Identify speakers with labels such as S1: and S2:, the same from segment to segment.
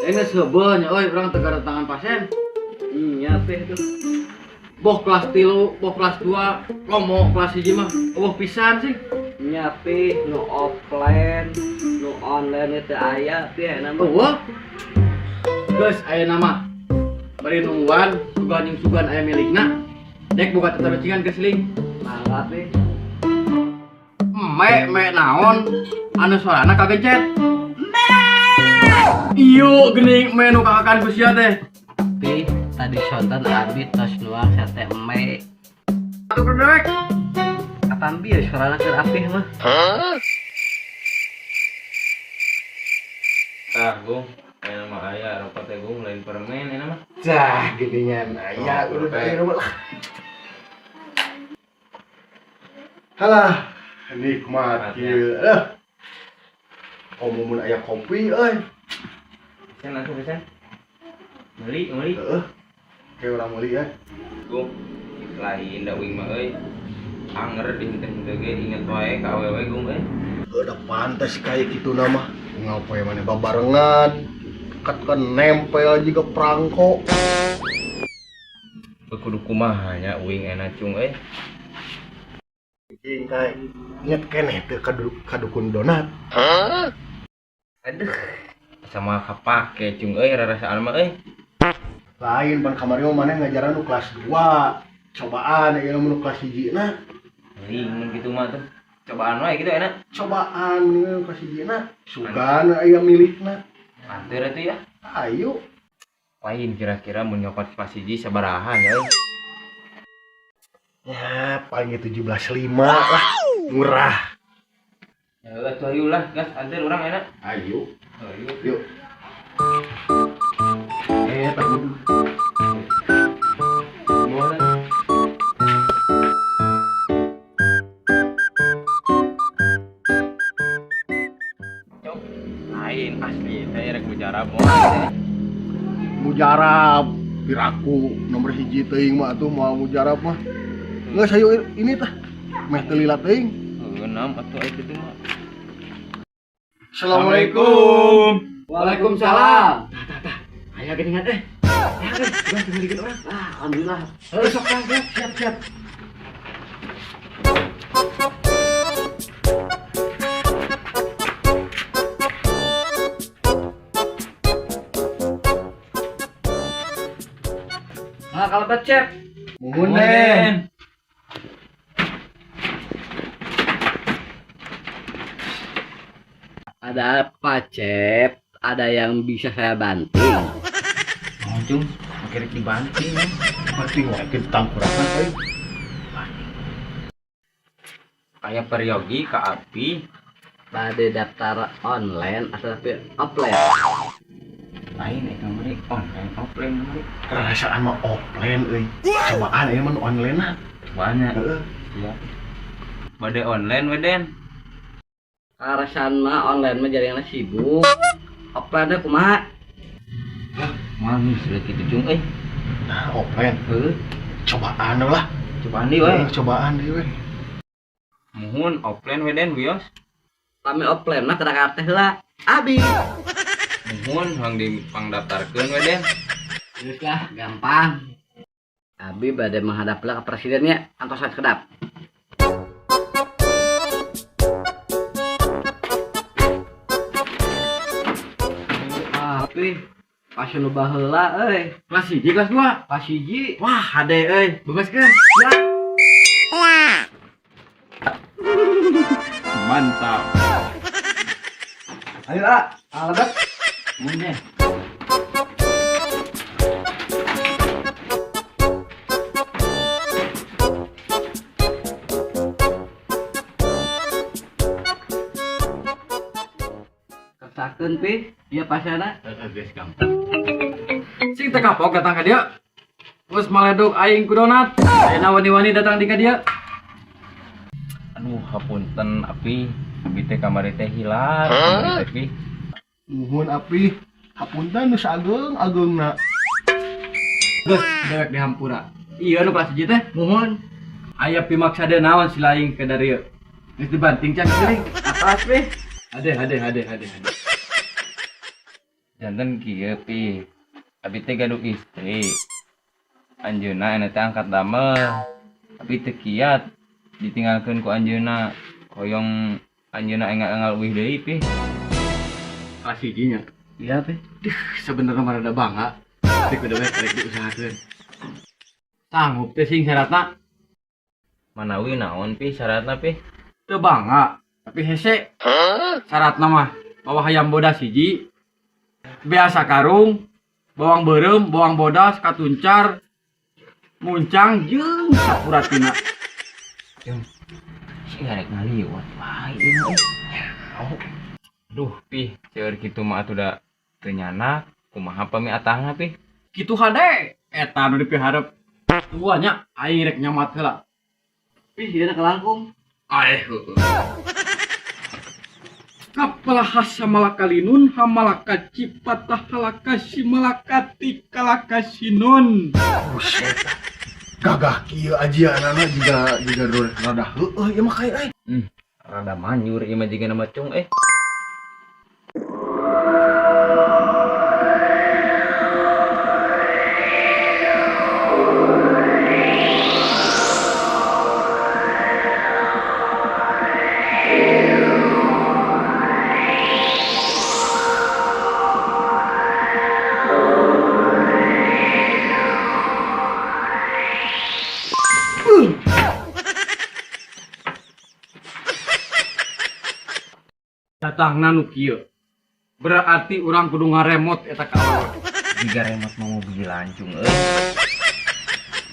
S1: Ini seubeuh nya euy urang teu tangan pasien.
S2: Nya Pih tuh.
S1: Boh kelas 3, boh kelas 2, lomo kelas 1 mah eueuh pisan sih.
S2: Nya Pih nu offline, nu online teu aya Pih ayeuna mah.
S1: Eueuh. Geus ayeuna mah. Bari nungguan, sugan jeung sugan aya milikna. Dek buka tatarucingan ke seling.
S2: Mangga Pih.
S1: Me me naon anu sorana kagencet. Iyo geuning me nu kakakan ku sia teh.
S2: Pih, tadi sonten abi tos nuang sate eme.
S1: Atuh keur dewek.
S2: Kapan bieu sorana keur apih mah?
S3: Tah, Gung. Ayeuna mah aya rokok teh Gung lain permen ayeuna mah.
S4: Cah, ginian aya
S3: Oh,
S4: udah
S3: perfect.
S4: dari rumah lah. Halah, nikmat ieu. Eh. Komo mun aya kopi euy.
S3: Pisan langsung pisan. Meuli, meuli.
S4: Heeh. Kayak urang meuli ya.
S3: Gung. Lain da uing mah euy. Anger di henteu-henteu ge inget wae ka awewe Gung euy.
S4: Udah pantas kayak gitu nama. Ngapain mana babarengan. Kat kan nempel juga perangko.
S3: Kudu kumaha nya uing enak cung euy.
S4: Cing kayak inget keneh teu kadukun donat.
S3: Aduh. Sama kapake cung euy rarasaan mah euy.
S4: Lain pan kamari mah maneh ngajaran nu kelas 2. Cobaan ya mun nu kelas 1 na.
S3: Euy mun kitu mah tuh. Cobaan wae gitu enak.
S4: Cobaan mun kelas 1 na. Sugan aya milikna.
S3: Anteur atuh ya.
S4: Ayo.
S3: Lain kira-kira mun nyokot kelas 1 sabaraha nya euy.
S4: Ya, paling 17.5 lah. Murah.
S3: Ya atuh ayo lah gas anteur urang enak.
S4: Ayo.
S3: Ayo.
S4: Yuk. Tak kudu.
S3: Boleh. Cok, lain asli teh rek mujarab moal teh.
S4: Mujarab piraku nomor 1 teuing mah atuh moal mujarab mah. Geus ayo ini tah. Meh teu lila teuing.
S3: Heueuh nam atuh aya kitu mah.
S4: Assalamualaikum.
S1: Waalaikumsalam. Tah tah tah. Aya geuningan eh. Ya geus, urang teu ngeuligeun urang.
S2: Ah, alhamdulillah.
S1: Heuh sok tah, siap siap siap.
S2: Nah, kalau becep.
S4: Muhun Den.
S2: Ada apa, Cep? Ada yang bisa saya banting?
S3: Oh, cung, make rek dibanting.
S4: Banting wae kitu tangkurakan euy.
S3: Aya peryogi ka api.
S2: Bade daftar online atau tapi offline?
S3: Lain eta mah online offline mah.
S4: Perasaan mah offline euy. Cobaan aya mah nu online na.
S3: Cobaan
S4: Heeh.
S3: Iya. Bade online we Den.
S2: Karasan mah online mah jaringannya sibuk. Offline-nya kumaha?
S3: Moal geus kitu cung euy.
S4: Nah, offline.
S3: Heuh,
S4: Cobaan lah.
S3: cobaan deui we.
S4: Heeh, cobaan deui we.
S3: Muhun offline we Den wios.
S2: Kami offline mah kada teh heula. Abi.
S3: Muhun hang dipangdaftarkeun we Den.
S2: Geus lah, gampang. Abi bade menghadap lah ke presidennya, antosan kedap. Abi, pasien nu baheula euy.
S1: Kelas 1, kelas 2.
S2: Kelas 1.
S1: Wah, hade euy, begaskeun.
S2: Ya.
S3: Mantap.
S2: Ayo ah, alebet.
S1: Mun deh.
S2: Kersakeun Pi, ieu pasienna.
S1: Heeh, geus gampang. Sing teu kapok datang ka dieu. Geus maledog aing ku donat. Ayeuna wani-wani datang di ka dieu.
S3: Aduh, hapunten api. Abi teh kamari teh hilang. Kamari teh Pi.
S4: Muhun api. Hapunten nu sageung-ageungna.
S1: Geus dewek dihampura. Iya nu kelas 1 teh.
S2: Muhun.
S1: Aya pimaksada naon si laing ke darieu. Geus dibanting can siling.
S2: Atas Pi.
S1: Ade ade ade ade ade.
S3: Janten kieu pi. Abi teh gaduh istri. Anjeunna aya teh angkat damel. Tapi teu kiat ditinggalkeun ku anjeunna. Hoyong anjeunna enggal-enggal uih deui pi.
S1: Kelas hijinya.
S2: Iya, Pi.
S1: Duh, sebenarnya mah rada bangga. Tapi kudu we rek diusahakeun. Sanggup teh sing syaratna.
S3: Manawi naon pi syaratna pi?
S1: Teu bangga, tapi hese. Syaratna mah bawa hayam bodas hiji, biasa karung, bawang beureum, bawang bodas, katuncar, muncang jeung sapuratina.
S3: Si rek ngaliwat wae ieu mah. Duh pi, seueur kitu mah atuh da teu nyanak. Kumaha pami atahna pi?
S1: Kitu hade, eta nu dipiharep. Tua nya aing rek nyamat heula.
S2: Pi, ieu kalangkung.
S1: Aeh heueuh. Kapalahasa malakalinun hamalaka cipatah halaka simalakati kalakasinun.
S4: Buset. Gagah kieu ajianana jiga jiga rada heueuh ieu mah kain euy.
S3: Rada manjur ieu mah jiga nama cung eh.
S1: Datangna nu kieu. Berarti urang kudu ngaremot eta ka awewe.
S3: Jiga remote mau mobil lancung euy.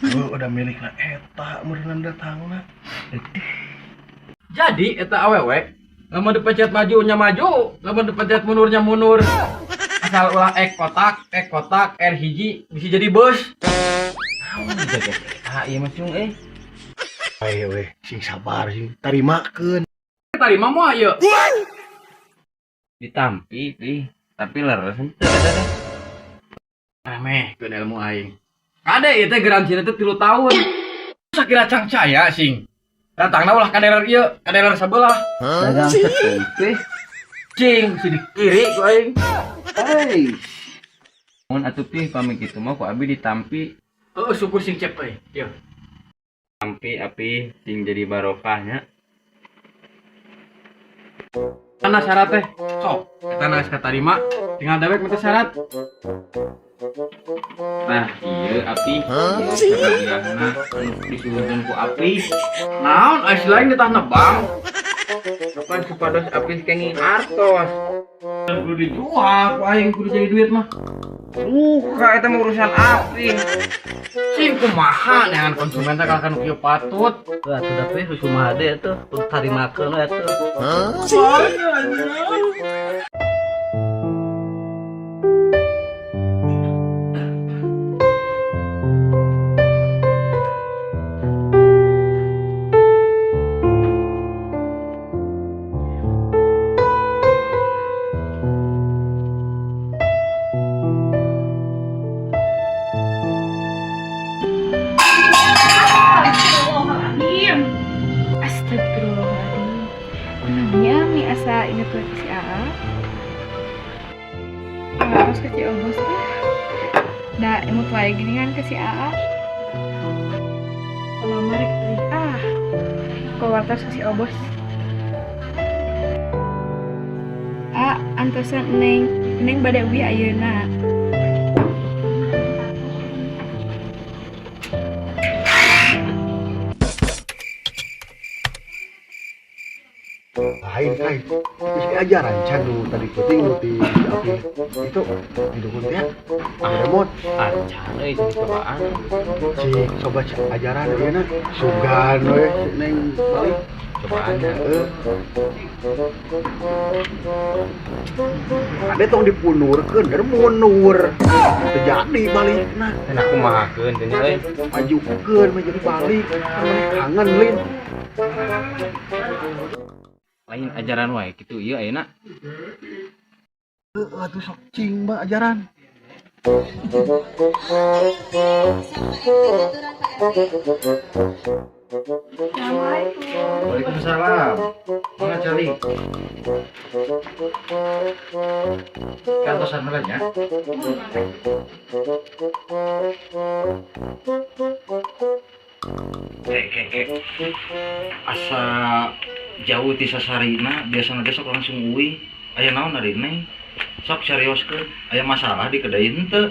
S4: Heuh, udah milikna eta meureunna datangna.
S1: Jadi eta awewe lamun dipencet maju nya maju, lamun dipencet mundurnya mundur. Asal ulah ek kotak, R hiji bisa jadi bus.
S3: Naon jiga eta ieu mah cung euy.
S4: Ayo we, sing sabar sing tarimakeun.
S1: Tarima moal ieu.
S3: Ditampi pi, tapi leres henteu eta teh.
S1: Remeh keun ilmu aing. Kade ieu teh garansina teh 3 tahun. Sakira cangcaya sing. Datangna ulah ka dealer ieu, ka dealer sebelah.
S2: Dagang setung, Pi.
S1: Cing, si di kiri ku aing.
S2: Hei.
S3: Mun atuh pi pami kitu mah ku abi ditampi.
S1: Heeh, syukur sing cep euy. Ieu.
S3: Tampi api sing jadi barokahnya.
S1: Mana syarat teh? Sok, eta geus katarima, tinggal dewek minta syarat.
S3: Nah, ieu api, ieu sabagianna anu disuhunkeun ku api.
S1: Naon ais lain ditah nebang.
S3: Kapan supados api kenging artos.
S1: Kudu dijual ku aing kudu jadi duit mah.
S3: Ka eta mah urusan api.
S1: Sing kumaha neangan konsumen teh kalahkan kieu patut.
S2: Tuh atuh da Pi, kumaha deui atuh, kudu tarimakeun we atuh.
S5: Astagfirullahaladzim. Astagfirullahaladzim. Kunaonnya mi asa inget we ka si Aa. Harus ke Ciobos teh. Da emut wae geuningan ka si Aa. Kalau marek teuing ah. Keluar terus ke si Obos. A, antosan Neng. Neng bade uih ayeuna.
S4: Lain kai. Geus diajaran can nu tadi penting nu ti api. Itu didukun teh. Remote.
S3: Acan euy sing cobaan.
S4: Cik coba cek ajaran ayeuna. Sugan we si Neng balik.
S3: Cobaan ya.
S4: Heeh. Ade tong dipunurkeun, der mundur. Teu jadi balikna.
S3: Enak kumahakeun teh nya euy.
S4: Majukeun mah jadi balik. Kangen lin.
S3: Lain ajaran wae kitu ieu ayeuna.
S4: Heeh atuh sok cing mah ajaran.
S5: Assalamualaikum.
S6: Waalaikumsalam. Mana cari? Kantosan heula nya. Ke. Asa jauh ti sasarina, biasana ge sok langsung uih. Aya naon ari, Neng? Sok serioskeun. Aya masalah di kedai henteu?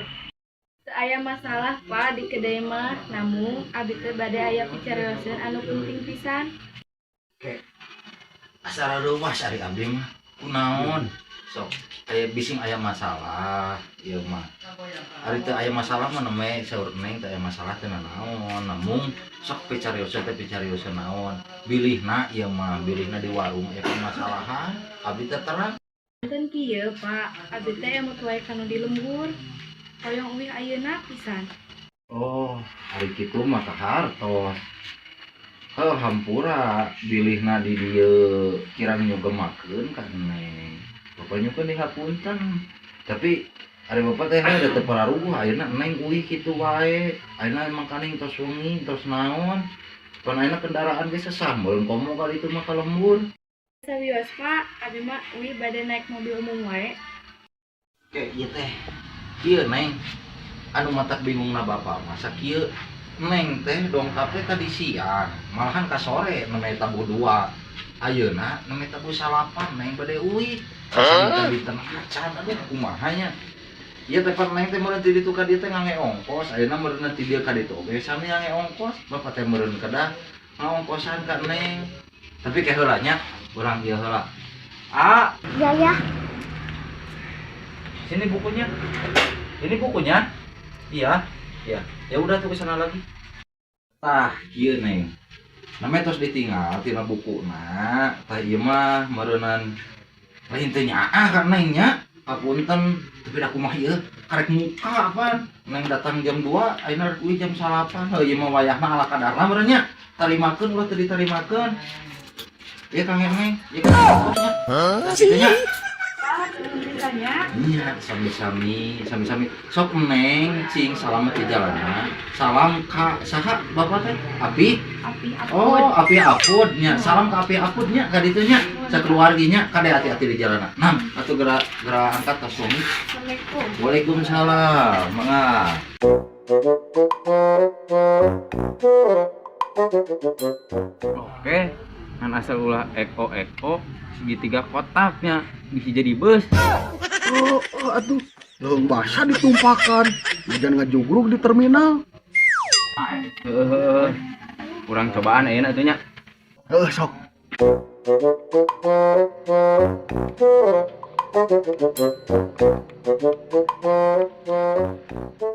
S5: Teu aya masalah, Pak, di kedai mah, namun abi teh bade aya picarioseun anu penting pisan.
S6: Asa reuwas ari abdi mah. Kunaon? Sok aya bising aya masalah ieu mah. Ari teu aya masalah mah neme saur Neng teu aya masalah teu naon. Namun sok picarioseun teh picarioseun naon. Bilihna ieu mah, bilihna di warung aya permasalahan, abdi teh terang.
S5: Enten kieu, Pak, abi teh emut wae kanu di lembur. Hoyong uih ayeuna pisan.
S6: Oh, ari kitu mah kahartos. Heuh, hampura bilihna di dieu kirang nyugemakeun ka Neng. Bapak nyukeun dihapunten. Tapi ari bapak teh da teu pararuguh ayeuna Neng uih kitu wae. Ayeuna emang kaning tos wengi, tos naon. Pan ayeuna kendaraan ge sesah meureun komo kali itu mah ka lembur.
S5: Sawios, Pak, abi mah uih bade naik mobil umum wae.
S6: Kayak ieu teh. Kieu, Neng. Anu matak bingungna bapak masa kieu Neng teh dongkap teh tadi siang, malahan ka sore nembe tabuh 2. Ayeuna nembe tabuh 9, Neng bade uih. Asa dinten acan, aduh kumaha nya. Ieu teh pan Neng teh meureun ti ditu ka dieu teh ngangge ongkos, ayeuna meureun ti dieu ka ditu oge sami ngangge ongkos. Bapak teh meureun kedah ngaongkosan ka Neng. Tapi ke heula nya, urang ieu heula. Ah,
S7: Ya ya.
S6: Sini bukunya. Ini bukunya. Iya, iya. Ya udah tuh ke sana lagi. Tah, kieu, Neng. Namanya tos ditinggal tina bukuna. Tah ieu mah meureunan lain teh nyaah ka Neng nya. Kapunten, tapi da kumaha ieu karek muka apaan. Neng datang jam 2, ayeuna rek uih jam 9. Heuh, ieu mah wayahna ala kadarna meureun nya. Tarimakeun ulah teu ditarimakeun. Ieu Kang Neng, ieu kan ongkosnya. Tah kitu nya.
S5: Pak, nuhun pisan nya.
S6: Iya, sami-sami, sami-sami. Sok Neng, cing salamet di jalanan. Salam ka saha bapak teh? Api?
S5: Api apun.
S6: Oh, api apud nya. Salam ka api apud nya ka ditu nya. Sakeluarga nya kade hati-hati di jalanan. Nam, atuh geura geura angkat ka suami.
S5: Assalamualaikum.
S6: Waalaikumsalam. Mangga.
S3: Oke, kan asal ulah eko eko segitiga kotaknya bisa jadi bus.
S4: Oh, atuh. Leung basa ditumpakan. Hujan ngajugrug di terminal.
S3: Heeh. Kurang cobaan ayeuna atuh nya.
S4: Heuh, sok.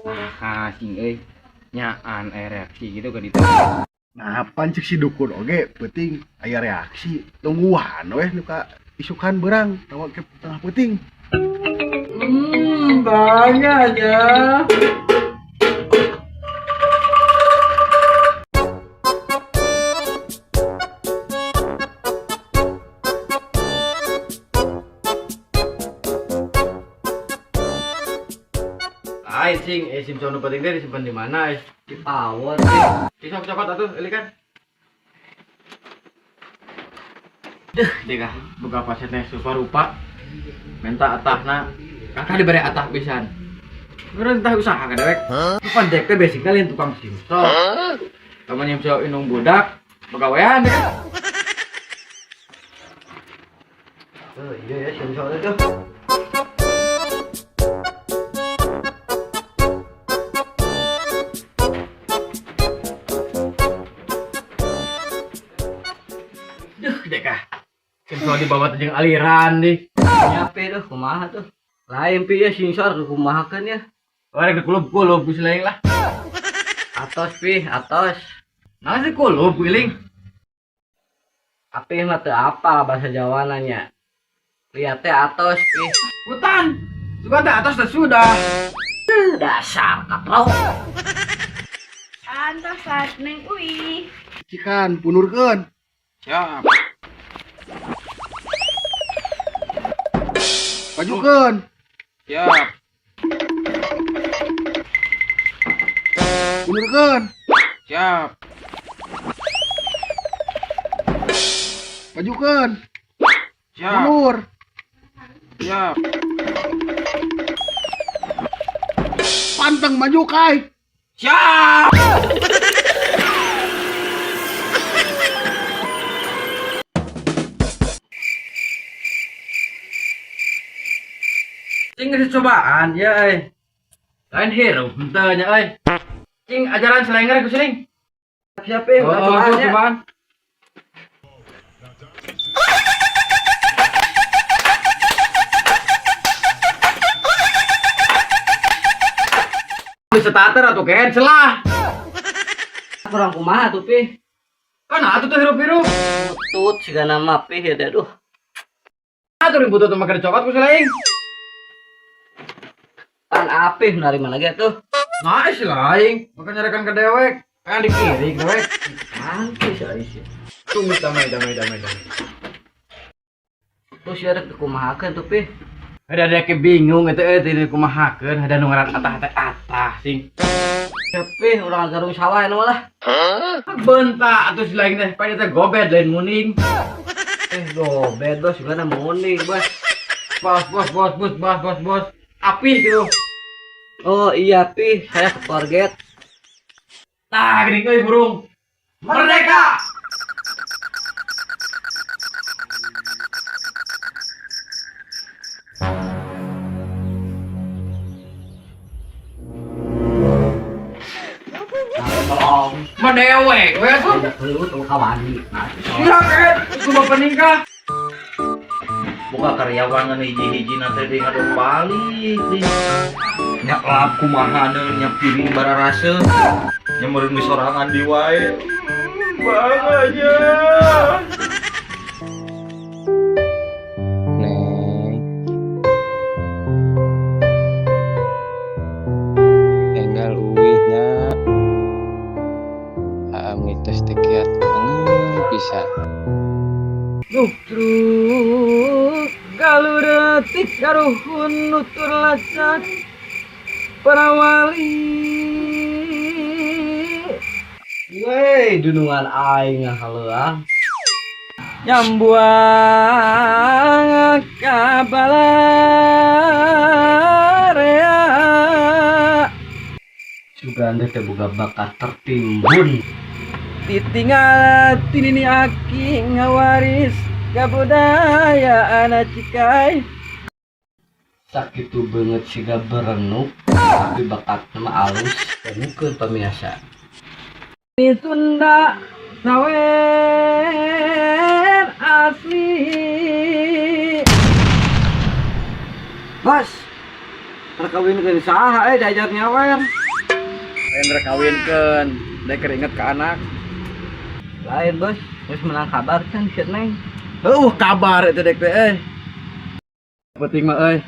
S3: Nah, sing euy. Nyaan reaksi gitu ke ditu.
S4: Nah, pan cek si dukun oge peuting aya reaksi. Tungguan weh nu ka isukan beurang tawa ke tengah peuting.
S1: Banyak ya. Ay, sing, sim sono penting deh disimpan di mana, eh?
S2: Di pawon.
S1: Kisah cokot atuh, ini kan. Deh, deh kah, buka pasiennya rupa rupa. Minta atahna, kakak diberi atah pisan. Meureun tah usaha ka dewek. Pan dek teh basic lain tukang simso. Temen nyimso indung budak, pegawaian deh.
S2: Oh, iya ya, sensor itu.
S1: Duh, dek ah. Simso dibawa jeung aliran nih.
S2: Nyape tuh, kumaha tuh. Lain pi ya sensor kumaha kan ya.
S1: Orang di kulub-kulub ku lain lah.
S2: Atos pi, atos.
S1: Nah, sih kulub guling.
S2: Api mah teu apal bahasa Jawa nanya. Lihat teh atos pi.
S1: Hutan. Juga teh atas teh sudah.
S2: Dasar katro.
S5: Antosan Neng Uwi.
S4: Cikan punurkeun.
S1: Siap.
S4: Majukeun.
S1: Siap.
S4: Punurkeun.
S1: Siap.
S4: Majukeun.
S1: Siap.
S4: Mundur.
S1: Siap.
S4: Panteng maju kai.
S1: Siap. Cing geus cobaan ya euy. Lain hirup henteu nya euy. Cing ajaran selenger ku sing.
S2: Siap eh,
S1: Oh,
S2: cobaan ya.
S1: cobaan. Di starter atau kehed celah.
S2: Kurang kumaha tuh pi.
S1: Kan atuh tuh hirup-hirup.
S2: Tut sigana mah pi ya aduh.
S1: Atuh ribut tuh make dicokot ku selain.
S2: Pan apih nari mana ge tuh.
S1: Nah, si lain. Maka nyarekan ke dewek. Kan di kiri dewek.
S2: Tangkis sih.
S1: Tunggu damai damai damai damai.
S2: Terus ya rek dikumahakeun tuh pi.
S1: Ada ada ke bingung itu tidak kumahakeun ada nu ngaran atah teh atah sing.
S2: Tapi urang garung sawah anu lah.
S1: Bentak atuh si lain teh pada teh gobed lain muning.
S2: Gobed bos gimana muning bos.
S1: Bos bos bos bos bos bos bos. Api gitu.
S2: Oh iya pi, saya ke target.
S1: Tah geuning euy burung. Merdeka.
S2: Tolong.
S1: Mah dewek we atuh.
S2: Ada belut tuh kawani.
S1: Iya kehed, kumaha peningkah.
S6: Buka karyawan ngan hiji-hiji nanti deui ngadog balik deui. Nya lap kumaha nya piring bararase. Nya meureun geus sorangan di wae. Banganya.
S3: Neng. Enggal uwihnya. Aam ngitos teh kiat kangen pisan.
S1: Nutruk galuretik karuhun nutur lacak para wali.
S2: Wey, dunungan aing haluang.
S1: Nyambuang kabalarea.
S2: Suganda teh boga bakat tertimbun.
S1: Titinggal tinini aki ngawaris kabudayaan cikai.
S2: Sakitu beungeut siga berenuk, tapi bakatna mah alus dangukeun pamirsa.
S1: Di Sunda sawer asli.
S2: Bos, rek kawinkeun saha diajar nyawer.
S1: Lain rek kawinkeun, dek inget ke anak.
S2: Lain bos, geus menang kabar kan si Neng.
S1: Kabar itu dek teh. Penting mah euy.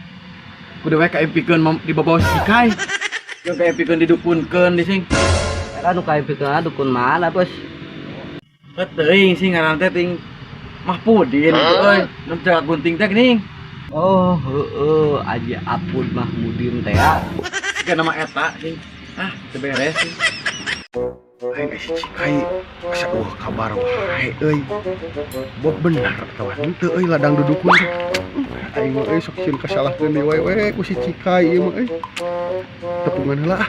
S1: Kudu we kaempikeun di bawah sikai. Jeung kaempikeun didukunkeun di sing.
S2: Era nu kaempikeun dukun mana bos?
S1: Heuh teuing sing ngaran teh ting Mahpudin itu euy. Nu jaga gunting teh geuning.
S2: Oh, heeh, Aji Apud Mahmudin teh ya.
S1: Siga nama eta sing. Ah, teu beres sing.
S4: Aing si Cikai asa eueuh kabar wae euy. Bob bener atawa henteu euy ladang dudukun teh. Aing mah euy sok sieun kasalahkeun deui wae we ku si Cikai ieu mah euy. Tepungan heula ah.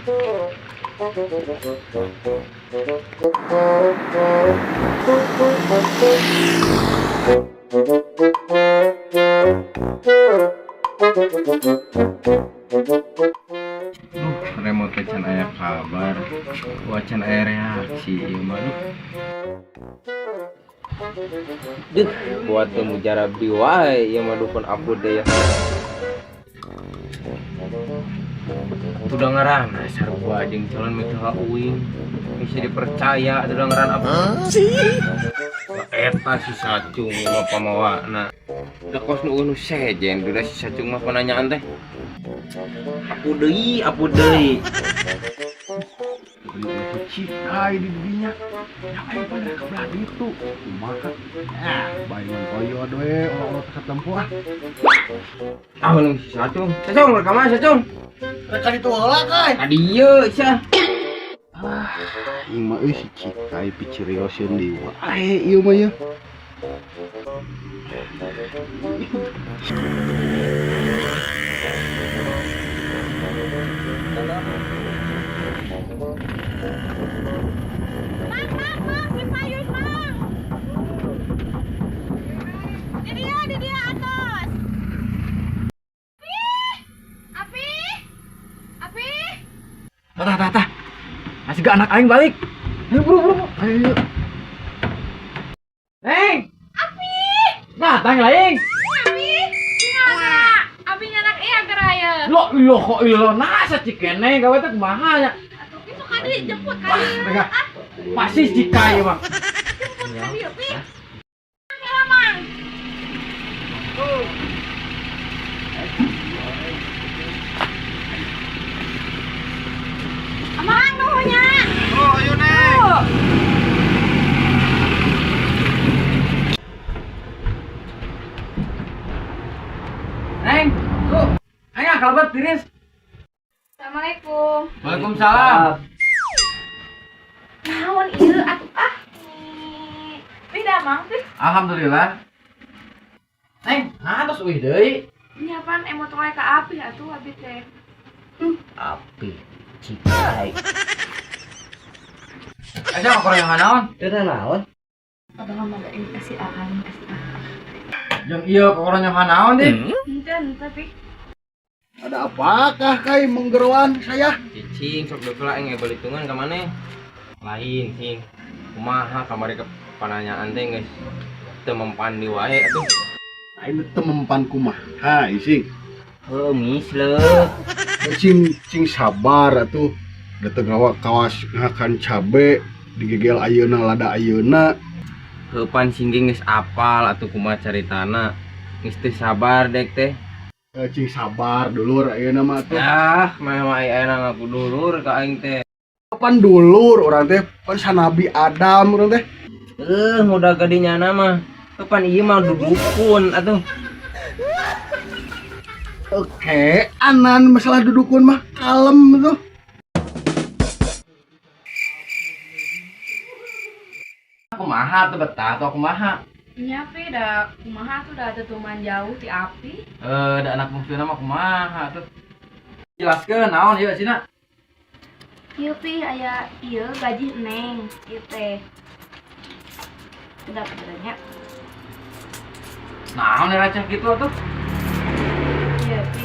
S3: Duh, remote teh can aya kabar. Wah, can aya reaksi ieu mah duh.
S2: Duh,
S3: Buat teu mujarab di wae ieu mah dukun apud deh ya. Udah ngaran sarua jeung calon mitoha uing. Bisa dipercaya udah ngaran apa? Eta si Sacung mah pamawana. Da kos nu nu sejen duda si Sacung mah pananyaan teh. Apu deui, apu deui.
S4: Si Cikai di dinya. Ya aing pada ke belah ditu. Kumaha? Ah, bayangan koyod we ulah-ulah teh katempo ah.
S3: Ah, lu si Sacung. Sacung rek ka mana Sacung?
S4: Rek ka ditu heula kai.
S3: Ka dieu sia.
S4: Aing mah euy si Cikai picirioseun deui wae ieu mah ya.
S5: Mang, mang, mang, di payun, mang. Di dia atos. Api, api, api.
S1: Tah, tah, tah. Masih gak anak aing balik. Ayo buru buru. Ayo, ayo. Neng.
S5: Api.
S1: Datang lain.
S5: Api, gimana? Abi nyanak iya geraya.
S1: Lo lo kok lo nasa cikene gawe teh kumaha nya.
S5: Atuh pi sok kadi jemput kadi.
S1: Mereka pasti cikai mah.
S5: Jemput kadi pi. Ya, Mang. Amang nuhunnya.
S6: Oh, ayo Neng.
S1: Neng, tuh. Ayo kalbat tiris.
S5: Assalamualaikum.
S1: Waalaikumsalam.
S5: Naon ieu atuh ah. Pi damang pi.
S1: Alhamdulillah. Neng, nah terus uih deui.
S5: Nyiapan emot wae ka api atuh abi teh.
S2: Api cikai.
S1: Aja mah yang naon?
S2: Itu naon?
S5: Abang mah ini kasih akan kasih akan.
S1: Jeung ieu yang naon deh.
S5: Henteu henteu pi.
S4: Ada apakah kai menggeroan saya?
S3: Cicing sok deuk lah aing balitungan ka maneh. Lain sing. Kumaha kamari ke pananyaan teh geus teu mempan di wae atuh.
S4: Aing teu mempan kumaha ising.
S3: Heuh misleuk.
S4: Cing cing sabar atuh. Da teu ngawa kawas ngakan cabe digegel ayeuna lada ayeuna.
S3: Heuh pan singging geus apal atuh kumaha caritana. Geus teu sabar dek teh.
S4: Eh, cing sabar dulur ayeuna mah atuh.
S3: Yah, mah mah aya ngaku dulur ka aing teh.
S4: Pan dulur urang teh pan sanabi Adam urang teh.
S3: Eh, muda gadinya mah. Heuh pan ieu mah dudukun atuh.
S4: Oke, anan masalah dudukun mah kalem tuh.
S1: Kumaha tuh betah atau kumaha?
S5: Nya pi da kumaha tuh da tetuman jauh ti api.
S1: Eh, da anak bungsu mah kumaha tuh. Jelaskeun naon ieu sina?
S5: Ieu pi aya ieu gaji neng ieu teh. Udah nya.
S1: Naon receh gitu atuh?
S5: Ieu pi.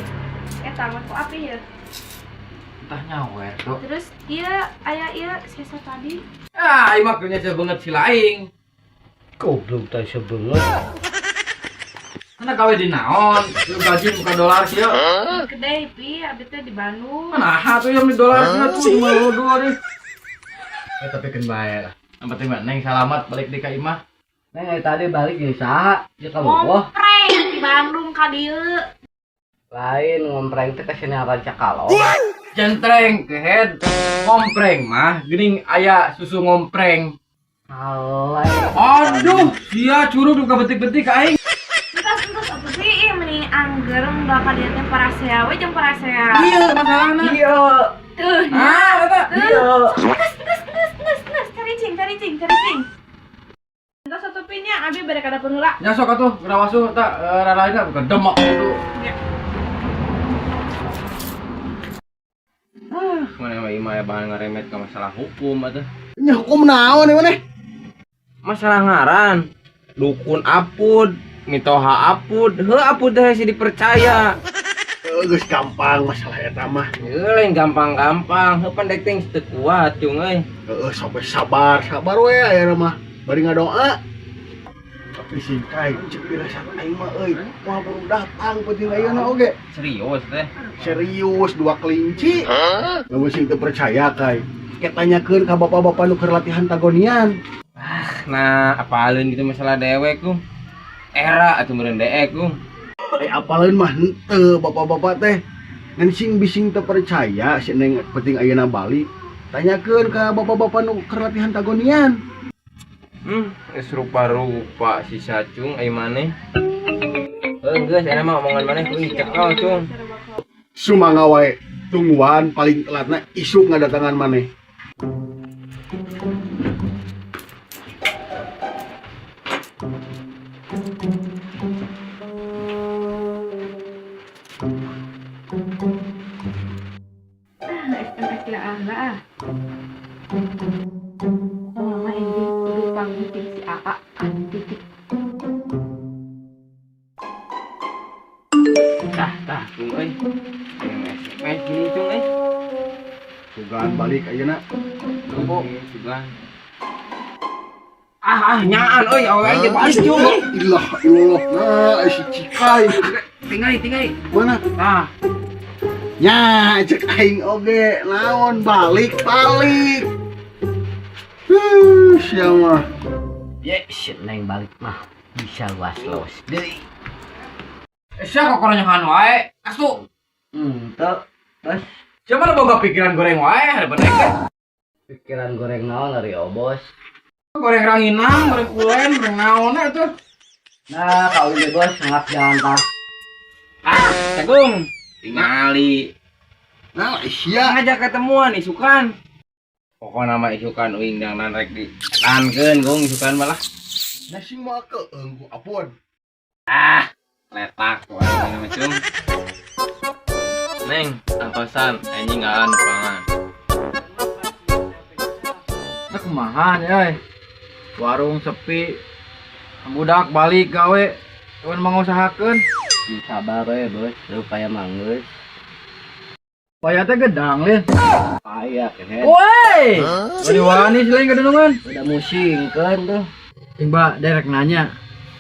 S5: Eta mah ku api ya.
S1: Entah nyawer tuh.
S5: Terus ieu aya ieu sesa tadi.
S1: Ah, ieu mah keunya banget si laing.
S2: Goblok teh sebeungeut.
S1: Mana gawe di naon? Ieu gaji bukan dolar sih.
S5: Kedai pi abi teh di Bandung.
S1: Mana tuh yang di dolar sih tuh 52 deh. Eh tapi keun bae lah. Yang penting mah Neng salamat balik di ka imah.
S2: Neng ari tadi balik jeung saha? Jeung ka Bogoh.
S5: Ngompreng di Bandung ka dieu.
S2: Lain ngompreng teh ka sini Rancakalong.
S1: Jentreng kehead. Ngompreng mah geuning aya susu ngompreng.
S2: Alay.
S1: Aduh, sia curug duka betik-betik ka aing.
S5: Entos entos atuh pi ih meni angger bakal dieu teh parasea we jeung parasea.
S1: Iya masalahna.
S2: Iya.
S5: Tuh.
S1: Ah, eta.
S2: Iya.
S5: Entos entos entos entos entos caricing caricing caricing. Entos atuh pi nya abi bade ka dapur heula.
S1: Nya sok atuh, geura wasuh eta raraina bukan demek gitu.
S5: Ya.
S3: Ah, mana mah ieu mah aya bahan ngaremet ka masalah hukum atuh.
S4: Nya hukum naon ieu maneh?
S3: Masalah ngaran. Dukun apud, mitoha apud, heuh apud teh sih dipercaya.
S4: Eh, geus gampang masalah eta mah.
S3: Heuh lain gampang-gampang, heuh pan dek teh geus teu kuat cung euy.
S4: Heeh, sampai sabar, sabar we aya mah. Bari ngadoa. Tapi singkai cek pirasat aing mah euy, moal baru datang penting ayeuna oge.
S3: Serius teh.
S4: Serius dua kelinci. Lamun sing teu percaya kai. Kayak tanyakeun ka bapak-bapak nu keur latihan tagonian.
S3: Nah, apaleun gitu masalah dewek ku. Era atuh meureun deek ku.
S4: Eh apaleun mah henteu bapak-bapak teh. Ngan sing bising teu percaya si neng penting ayeuna balik. Tanyakeun ka bapak-bapak nu keur latihan tagonian.
S3: Geus rupa-rupa si Sacung ai maneh. Heuh geus aya mah omongan maneh kuing cekel cung.
S4: Sumangga wae tungguan paling telatna isuk ngadatangan maneh.
S5: Lah lah. Mama ini kudu panggil si AA ah titik.
S3: Tah, tah, cung euy. SMS gini cung euy.
S4: Sugan balik ayeuna.
S3: Tunggu, sugan. Ah, ah, nyaan euy, awewe ge balik cung.
S4: Ilah ilah. Nah, si Cikai.
S1: Tinggali, tinggali.
S4: Mana?
S1: Nah,
S4: Nya, cek aing oge naon balik balik. Huh, sia mah.
S2: Ye, si Neng balik mah bisa luas-luas deui.
S1: Sia kok koronyohan wae. Asu.
S2: Henteu, Bos.
S1: Siapa nu boga pikiran goreng wae harapan aing teh.
S2: Pikiran goreng naon ari Obos.
S1: Goreng ranginang, goreng ulen, goreng naon atuh.
S2: Nah, kau ini bos, ngap jalan tah.
S3: Ah, Cagung. Tingali.
S4: Nah, sia.
S3: Ngajak ketemuan isukan. Pokokna mah isukan uing dangdan rek di tankeun gung isukan malah.
S4: Nah, sing moal keung ku apun.
S3: Ah, letak wae mah cung. Neng, angkosan anjing aan pangan.
S1: Nah, kumaha euy. Warung sepi. Budak balik gawe. Cuman mangusahakeun.
S2: Sabar we, bos. Supaya manggeus.
S1: Paya teh gedang lin.
S2: Paya kehen.
S1: Woi! Wani wani sih lain kedunungan.
S2: Udah musingkeun tuh.
S1: Cing ba derek nanya.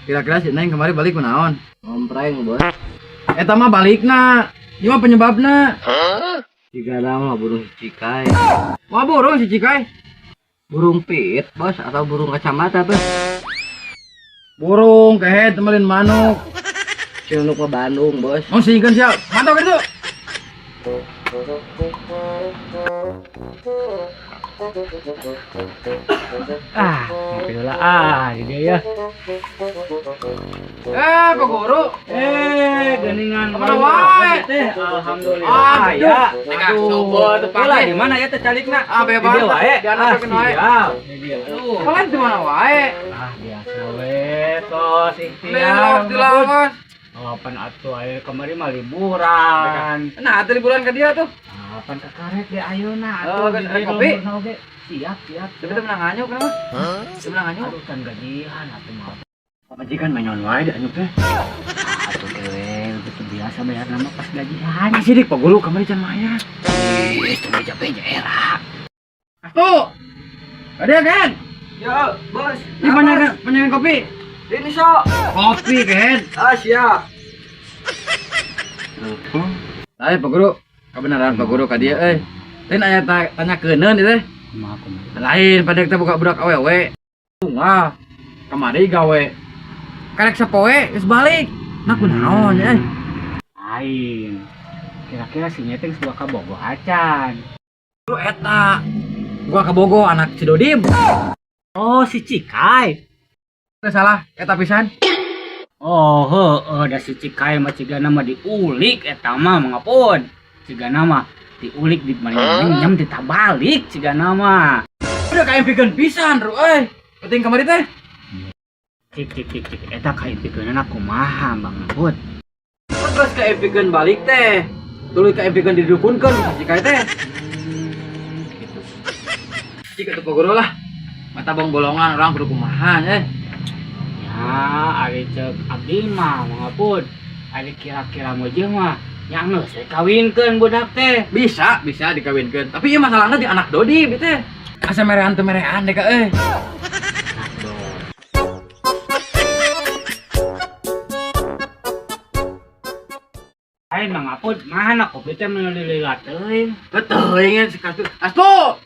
S1: Kira-kira si Neng kemarin balik kunaon?
S2: Ngompreng, bos.
S1: Eta mah balikna. Ieu mah penyebabna.
S2: Jika nama burung si Cikai.
S1: Wah burung si Cikai.
S2: Burung pit, bos, atau burung kacamata, bos.
S1: Burung kehed temelin manuk.
S2: Ciluk ke Bandung, bos.
S1: Mau singkeun siap. Mantap gitu.
S2: Ah, ngopi heula ah, di dia ya.
S1: Pak Guru.
S2: Geningan
S1: Kemana wae?
S2: teh. Alhamdulillah.
S1: Ah,
S2: ya.
S1: Aduh. Coba tuh
S3: Lah di mana ya teh calikna?
S1: Ah, bebas.
S2: Di dia wae.
S1: Di anak wae.
S2: Siap. Di dia. Aduh.
S1: Kalian di mana wae?
S2: Ah, biasa we, tos ikhtiar.
S1: Lawas di lawas.
S2: Kapan atuh aya kamari mah liburan.
S1: Nah, ada liburan ke dia tuh.
S2: Kapan kakaret di ayeuna
S1: Oh,
S2: atuh.
S1: kan kopi?
S2: Siap, siap.
S1: Tapi teu menang anyuk kenapa? Teu menang anyuk.
S2: Aduh, kan gajian atuh mah.
S1: Majikan menyon wae di anyuk teh.
S2: Atuh kewe, begitu biasa bayar nama pas gajian.
S1: Masih dik Pak Guru kamari can mayar.
S2: Ih, itu beja-beja era.
S1: Astu. Ada kan?
S2: Yo, bos.
S1: Ini panjangan kopi.
S2: Ini sok.
S1: Kopi kan?
S2: Ah, siap.
S1: Lain Pak Guru, kebenaran Pak Guru ka dieu euy. Lain aya tanya keuneun ieu teh.
S2: Kumaha kumaha.
S1: Lain pada kita buka budak awewe. Wah, kamari gawe. Karek sapoe geus balik. Nah kunaon euy?
S2: Lain. Kira-kira si nyeteng sebuah kabogo acan.
S1: Lu eta. Gua ka Bogo anak si Dodim.
S2: Oh, si Cikai.
S1: Teu salah, eta pisan.
S2: Oh, heueuh da si Cikai mah cigana mah diulik eta mah mangapun. Cigana mah diulik di mana jam ditabalik cigana mah.
S1: Udah kaempikeun pisan, Ru euy. Penting kamari teh.
S2: Cik cik cik cik eta kaempikeunna kumaha Bang Put?
S1: Terus kaempikeun balik teh. Tuluy kaempikeun didukunkeun si Cikai teh.
S2: Gitu.
S1: Cik atuh Pak Guru lah. Mata bong bolongan orang kudu kumaha eh.
S2: Ya, ari ceuk abdi mah mangapun. Ari kira-kira mah mah yang geus we kawinkeun budak teh.
S1: Bisa, bisa dikawinkeun. Tapi ieu masalahna di anak Dodi ieu teh. Asa merean teu merean deh ka euy.
S2: Lain mangapun mana kopi teh meuli-lila teuing.
S1: Betul ingin si Kastu. Astu!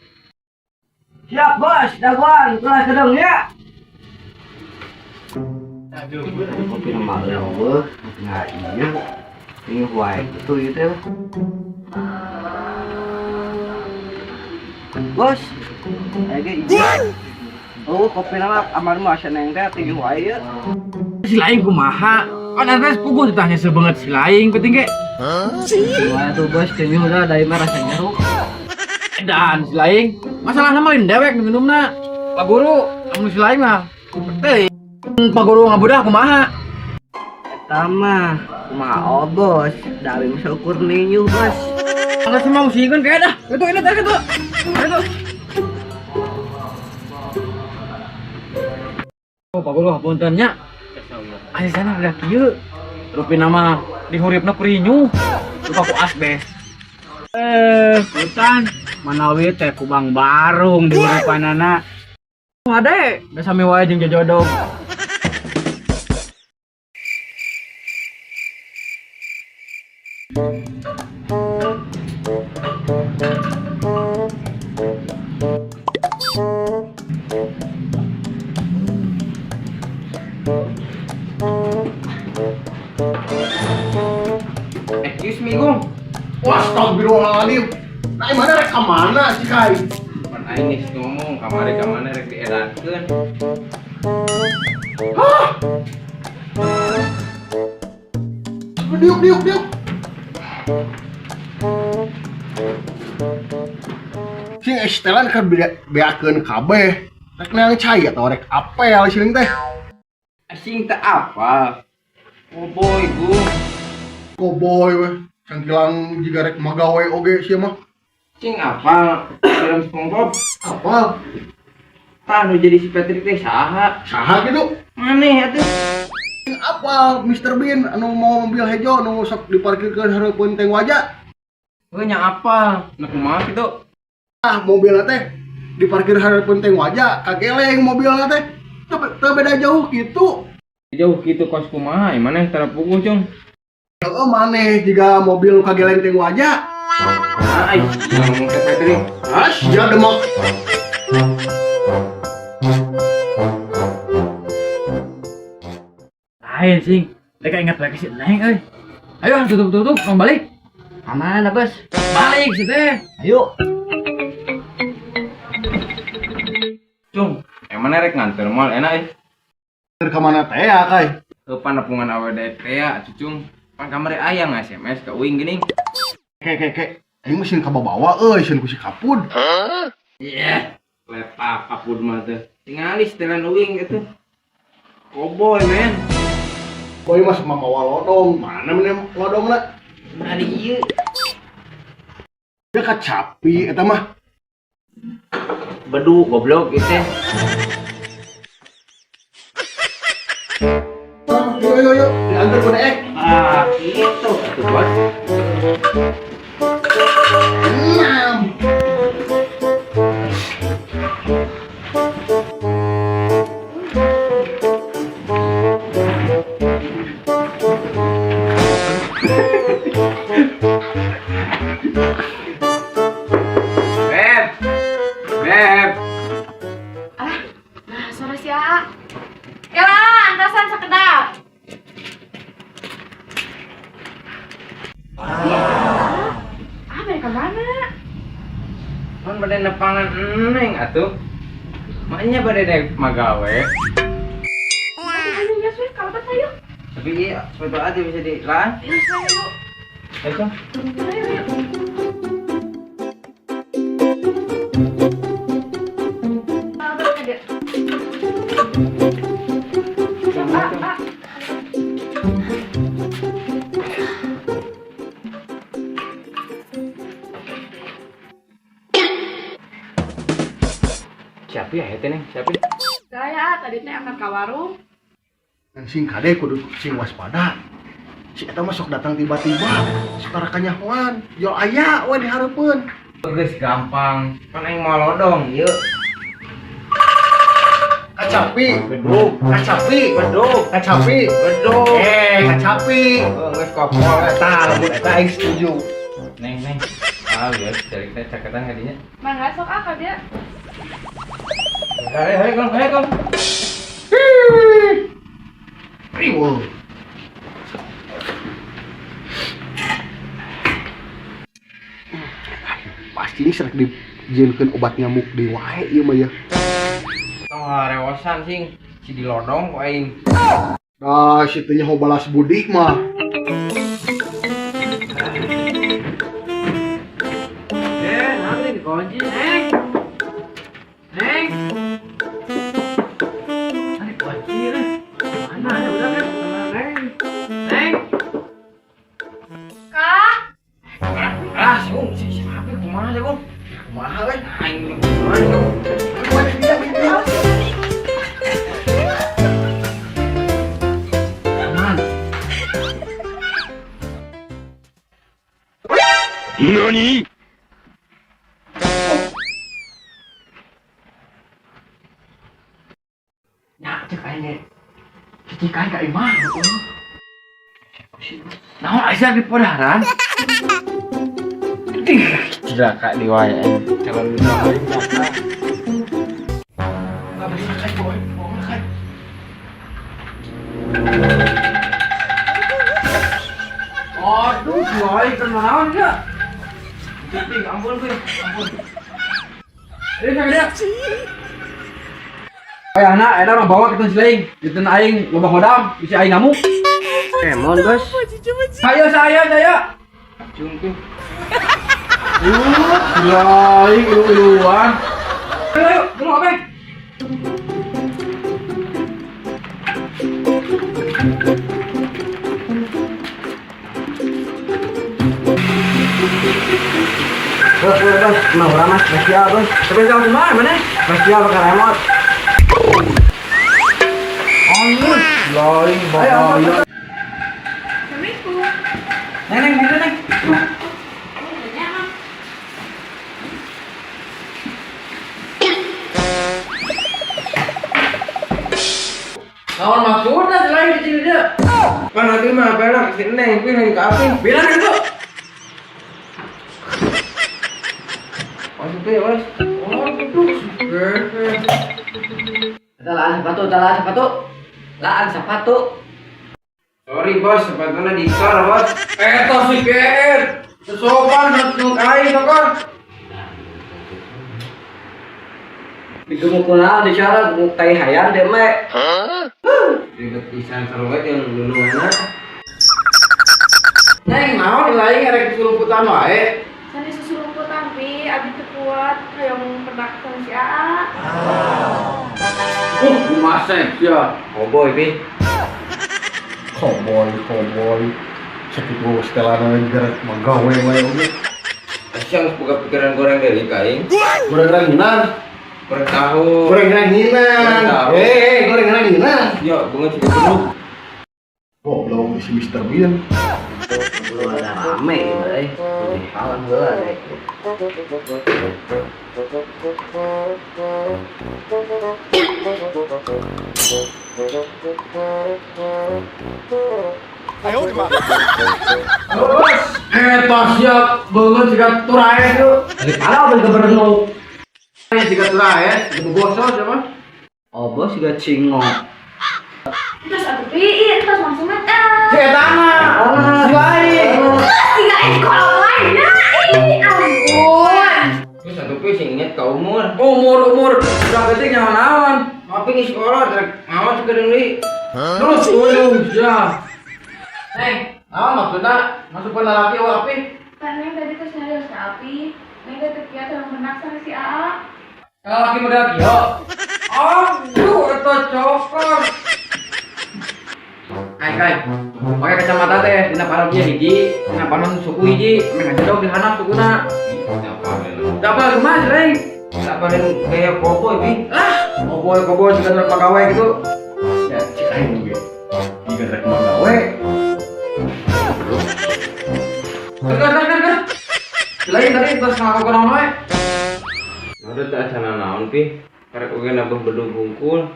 S2: Siap bos, daguan, kelas gedung ya. Aduh, kopi nama eueuh, nah iya. Ini wae gitu ieu teh. Bos, aya ge ieu. Oh, kopi nama amar mah seneng teh tinggi wae ieu.
S1: Si lain kumaha? Kan eta puguh ditanya sebanget si lain penting ge.
S2: Wae tuh bos, tinggi udah dari mah rasa nyeru.
S1: Dan si lain masalahna mah lain dewek nu minumna. Pak Guru, lamun si lain mah teuing. Pak Guru ngabudah kumaha?
S2: Eta mah kumaha oh, bos, dari mah saukur ninyu bos.
S1: Alah si mau sieun kayak dah. Itu ini tadi itu. Itu. Oh, Pak Guru, punten nya. Asisana udah kieu. Rupina mah dihuripna kurinyu. Lupa ku asbes.
S2: Hutan manawi teh kubang barung di huripanana.
S1: Ade, da sami wae jeung jojodog.
S3: Excuse me, Gung.
S4: Wah, astagfirullahaladzim. Nah, mana rek ka mana si Kai?
S3: Pan aing geus ngomong kamari ka mana rek diedarkeun.
S4: Hah? Diuk, diuk, diuk. Sing estelan kan beakeun kabeh. Rek neang cai atau rek apel siling teh.
S3: Asing teh apa? Koboy, Gung.
S4: Koboy weh. Cangkilang jiga rek magawe oge sia mah.
S3: Cing apa? Film SpongeBob.
S4: Apal?
S3: Tah nu jadi si Patrick teh saha?
S4: Saha gitu?
S3: Maneh atuh.
S4: Sing apal Mr. Bean anu mau mobil hejo anu sok diparkirkeun hareupeun teng waja.
S3: Heuh nya apal. Nu kumaha kitu?
S4: Ah, mobilna teh diparkir hareupeun teng waja, kageleng mobilna teh. Teu beda jauh gitu.
S3: Jauh kitu kos kumaha? Maneh tara puguh, Cung.
S4: Heeh, maneh jiga mobil kageleng teng waja.
S3: Ah, ai, ngomong ke Patrick.
S4: Ah, sia demok.
S1: Lain sing, mereka ingat lagi si Neng euy. Ayo tutup-tutup, mau balik.
S2: Aman, Bos.
S1: Balik sih teh.
S2: Ayo.
S3: Cung, emang rek nganter moal enak eh.
S4: Ka mana teh ya, Kai?
S3: Heuh panapungan awewe teh ya, Cucung. Pan kamari aya nge-SMS ka uing geuning.
S4: Ke ke ke. Aing mah sieun kabawa euy, sieun ku si Kapud.
S3: Iya, letak kapud mah teh. Tingali setelan uing gitu. Koboy, men.
S4: Boy mah sama mawa lodong, mana meneh lodongna?
S3: Ari ieu.
S4: Dia kacapi eta mah.
S3: Bedu goblok ieu teh.
S4: Yo yo yo, diantar ku Deek.
S3: Ah, kitu atuh, Bos.
S4: Enam.
S3: Beb. Beb.
S5: Ah, nah sore si Aa. Kela, antasan sekedap. Ah, mereka mana?
S3: Pan bade nepangan neng atuh. Maknya bade dek magawe.
S5: Ayo, ya, suwe, kalau ayo.
S3: Tapi iya, sepatu aja bisa dilaan.
S5: Ayo, ayo.
S3: Ayo, Cung.
S5: Ayo, ayo.
S3: Siapa ya teh neng? Siapa?
S5: Saya tadi teh angkat ka warung.
S4: Dan sing kade kudu sing waspada. Si eta mah sok datang tiba-tiba, sok tara kanyahoan, jol aya we di hareupeun.
S3: Geus gampang. Pan aing moal lodong ieu.
S4: Kacapi,
S3: Bedug.
S4: kacapi,
S3: Bedug.
S4: kacapi.
S3: Bedug.
S4: Kacapi.
S3: Oh, geus kopol
S4: Eta lamun eta aing setuju.
S3: Neng, neng. Ah, geus cari teh caketan ka dinya.
S5: Mangga sok ah ka dia.
S3: Hayo, hayo, Kong, hayo, Kong.
S4: Riweuh. Pasti ini sering dijieunkeun obat nyamuk di wae ieu mah ya.
S3: Tong rewosan sing si dilodong ku aing.
S4: Nah, si teh nyaho balas budi mah.
S1: Nanti dikunci, Neng. Neng. Nanti kunci, Neng. Mana ada udah kan? Neng. Neng.
S5: Kak,
S1: Ah, si
S4: Kumaha euy?
S3: Aing
S1: Aman.
S4: Nani?
S1: Ya, cek aing ge. Si Cikai ka imah. Naon aya di podaran?
S3: Cilaka di wae aing. Calon aing.
S4: Enggak bisa kai boy, bohong kai.
S1: Aduh, wae kenaon ya? Ciping, ampun, Ping. Ampun. Ini dia. Ayahna, eta orang bawa kita silaing. Ditun aing loba hodam, bisi aing ngamuk.
S2: Emon, Bos.
S1: Ayo saya, saya.
S3: Cung tuh.
S1: Silaing ilu-iluan. Ayo, ayo, dulu apa?
S2: Bos, bos, bos. Mau ramah spesial, bos.
S1: Spesial di mana, mana?
S2: Spesial pakai remote.
S1: Angus, silaing bahaya.
S5: Assalamualaikum.
S1: Neng, neng, neng, neng.
S5: Oh, banyak ah.
S1: Naon maksudna silaing di sini dia?
S3: Kan nanti mah pelak si Neng, pi lain ka api.
S1: Bilang itu.
S3: Masuk tuh ya, Bos.
S1: Oh, aduh, si
S2: Laan sepatu, laan sepatu. Laan sepatu.
S3: Sorry, Bos, sepatunya dicor, Bos.
S1: Eta si GR. Sesopan nusuk aing tokor.
S2: Digemuk kunaon di syarat gemuk tai hayam deh, me.
S3: Ribet pisan sarua jeung lulunganna.
S1: Neng, naon lain erek disulumputan wae.
S5: Sani susulumputan pi, abi teu kuat hoyong pedak sama si Aa.
S1: Kumaha ya.
S3: Koboi, pi.
S4: Koboi, koboi. Sakitu setelana gerak magawe wae oge.
S3: Asyang geus boga pikiran goreng deui ka aing.
S4: Goreng ranginan,
S3: Goreng tahu.
S4: goreng ranginan.
S3: Goreng tahu.
S4: Eh, goreng ranginan.
S3: Ya, bunga ciga bedug.
S4: Goblok si Mr. Bean.
S2: Belum ada rame gitu, eh. Kawan heula deh.
S1: Bos, eta siap beungeut siga turae tuh.
S2: Dari pala beli keberno.
S1: Siga turae, siga bosol siapa?
S2: Oh, bos juga cingo.
S5: Terus atuh pi, ih, terus langsung ah.
S1: Si eta mah. Si lain.
S5: Tiga eh kalau lain ya. Ih, ampun.
S3: Terus satu pi sing inget ka umur.
S1: Umur-umur udah penting nyawa-naon.
S3: Tapi geus sekolah rek ngawas ke deui.
S1: Terus ulung ya. Neng, naon maksudna? Masuk ke lalaki eueuh api?
S5: Kan Neng tadi terus nyarios ka Api. Neng teh teu kiat hoyong benak sama si Aa.
S1: Lalaki model kieu. Aduh, eta cokor. Kai kai, pakai kacamata teh, dina panon ieu hiji, dina panon suku hiji, ame ngajedog di handap sukuna. Dapat kumaha sering?
S3: Apa yang kayak koboi, pi?
S1: Lah, koboi koboi siga rek pagawe gitu.
S4: Ya, cek aing oge. Jika rek magawe,
S1: Terus terus terus. terus. Lain tadi terus ngelakukan naon wae.
S3: Udah teh acana naon, pi? Karek oge nabah bedug hungkul.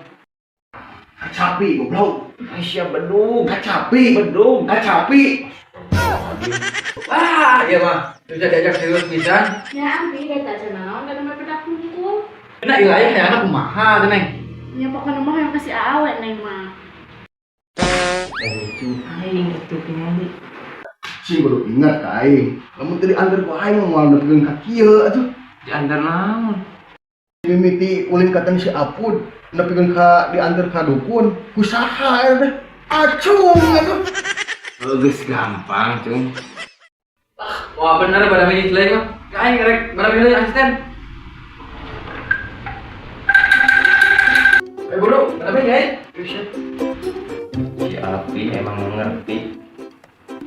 S4: kacapi goblok.
S3: Aisyah bedug.
S4: Kacapi,
S3: Bedug.
S4: kacapi.
S1: Wah, iya mah. Bisa diajak serius pisan.
S5: Ya Ampi, da teu acan naon da nembe pedak hungkul.
S1: Nah, ilahi kayaknya kumaha teh, Neng.
S5: Nya pokona mah hoyong ka si Aa we Neng mah.
S3: Lucu aing atuh ningali.
S4: Sing kudu ingat ka aing. Lamun teu diantar ku aing mah moal nepikeun ka kieu atuh.
S3: Diantar naon?
S4: Mimiti ulin katang si Apud nepikeun ka diantar ka dukun ku saha eta teh? Acung atuh.
S3: Geus gampang, cung.
S1: Wah, bener pada milih lain mah. Aing rek pada milih asisten. Eh, bro, pada milih aing.
S3: Si Api emang mengerti.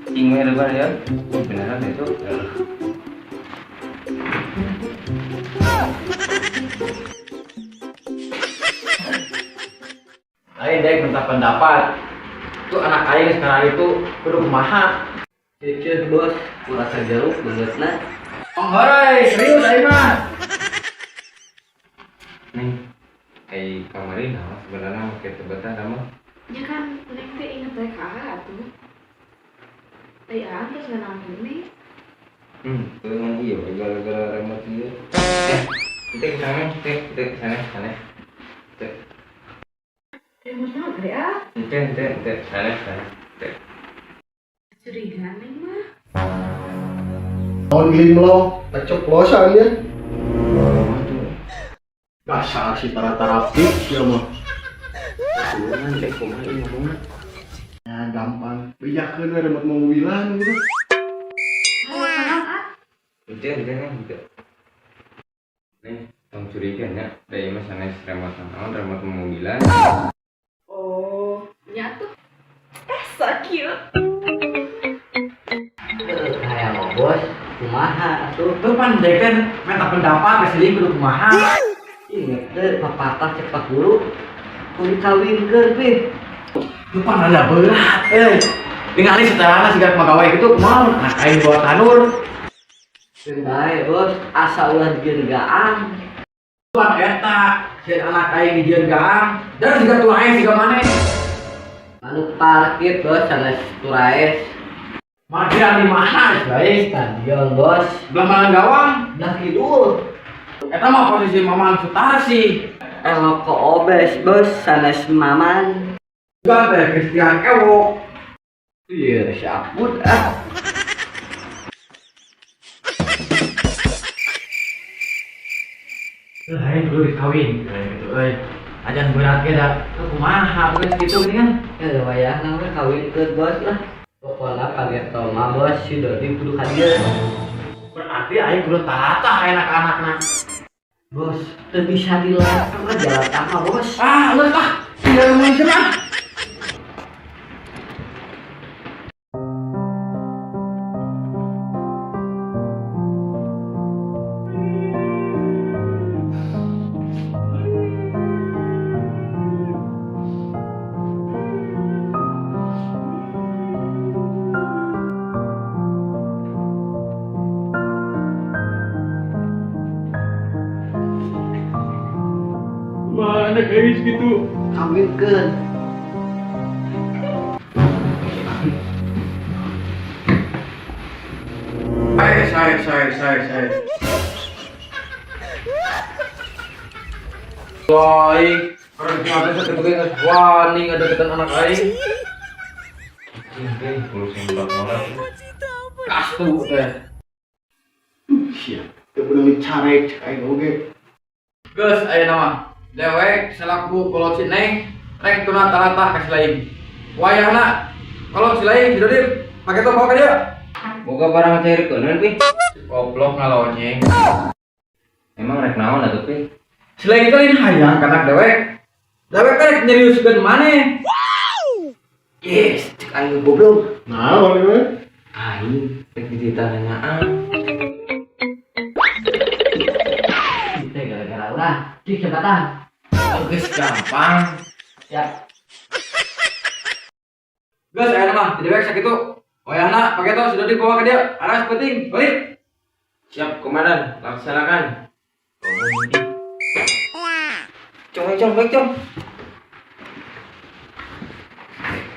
S3: Cing we lebar ya. Beneran itu.
S1: Aing dek minta pendapat. Tuh anak aing sekarang itu kudu kumaha.
S7: Kieu bos, kurasa jeruk beungeutna.
S1: Oh, hore, serius aing mah.
S3: Nih, ai kamari naon sebenarnya make teu betah da mah.
S5: Ya kan Neng teh inget we ka Aa atuh. Ai Aa terus nanaon Neng.
S3: Teu ngan ieu we gara-gara remote ieu. Teh sana, teh teh sana sana. Teh
S5: Remote naon teh ah?
S3: teh teh teh sana sana. Teh.
S5: Curiga Neng mah.
S4: Tahun limlo, keceplosan ya. Dasar si tara-tarapi sia mah.
S7: Tulungan dek kumaha ieu ngomongna.
S4: Ya gampang. Bejakeun we remote mobilan gitu.
S5: Naon ah?
S3: Teh teh teh. Nih, tong curiga nya, da ieu mah sanes remote naon, remote mobilan.
S5: Oh, nya tuh. So cute.
S7: Hayang bos, kumaha atuh?
S1: Tuh pan dek teh minta pendapat ke si kudu kumaha.
S7: Inget teh papatah cek Pak Guru. Kudu kawinkeun pih.
S1: Tuh pan rada berat euy. Ningali setelahna siga pegawai gitu kumaha anak aing bawa tanur.
S7: Keun bae bos, asa ulah dijieun gaang.
S1: Pan eta sieun anak aing dijieun gaang dan siga turaes siga maneh.
S7: Manuk parkir bos sanes turaes.
S1: Parkiran di mana guys?
S7: Stadion bos.
S1: Belah mana gawang?
S7: Belah kidul.
S1: Eta mah posisi Maman Sutarsi.
S7: Elok obes bos sanes Maman.
S1: Juga teh Christian Ewo.
S7: Iya, siaput ah.
S1: Aing kudu dikawin gitu euy. Ajan berat ge da. Tuh kumaha geus kitu geuningan.
S7: Ya wayahna we kawinkeun bos lah. Pokona pageto mah bos si Dodi kudu ka dieu.
S1: Berarti aing kudu talatah anak-anakna.
S7: Bos, teu bisa dilarang mah jalan mah bos.
S1: Ah, geus ah. Tinggal ngomong cenah. Mana guys gitu.
S7: Kawinkeun.
S1: Saya saya saya saya. Woi, orang cuma bisa ketemu geus wani ngadeketan anak aing.
S3: Teh, kudu semprot mola.
S1: Kastu teh.
S4: Sia, teu beunang dicarek cek aing oge.
S1: Geus ayeuna mah. Dewek selaku kolot si Neng rek tuna talatah ka si Laing. Wayahna kolot si Laing si Dodip pake tong bawa ka dieu.
S3: Boga barang cair keuneun pi.
S1: Goblok ngalonyeng.
S3: Emang rek naon atuh pi?
S1: Si Laing teh lain hayang ka anak dewek. Dewek teh rek nyeriuskeun maneh.
S7: Yes, cek aing goblok.
S4: Naon ieu?
S3: Aing rek dititah nanyaan.
S7: Teh gara-gara ulah. Cik cepetan.
S3: Geus gampang.
S7: Ya.
S1: Geus ayeuna mah di dewek sakitu. Wayahna pake tong si Dodip bawa ka dieu. Aras penting, balik.
S3: Siap, komandan, laksanakan. Cong, cong, baik, cong.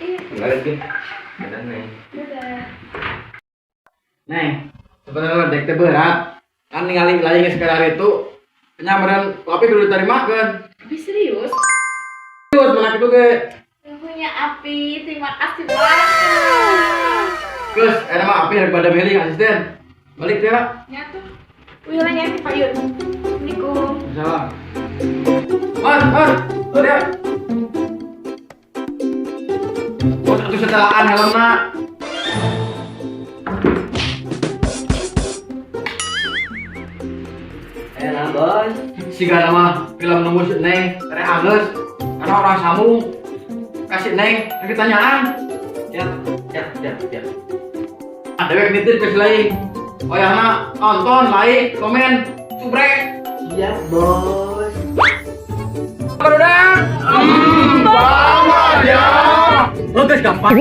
S5: Ih,
S3: Enggak lagi. Dadah, Neng.
S5: dadah.
S1: Neng, sebenarnya dek teh berat. Kan ningali lain geus sekarang itu penyamaran kopi kudu ditarimakeun.
S5: Tapi serius?
S1: Terus mana kitu ge.
S5: Punya Api, terima kasih banyak.
S1: Geus, eta mah api rek bade meuli asisten. Balik ya.
S5: Nya tuh. Wilanya yang payun. Assalamualaikum.
S1: Salam. Man, man, tuh dia. Bos atuh setelaan helmna.
S7: Enak bos.
S1: Siga mah film nunggu si Neng, tere anggeus. Karena orang sambung. Kasih Neng, rek ditanyaan.
S7: Siap, siap, siap, siap.
S1: Ah, dewek nitip ke si Laing. Wayahna nonton, like, komen, subrek.
S7: Siap bos.
S1: Barudak. Banget ya. Geus gampang.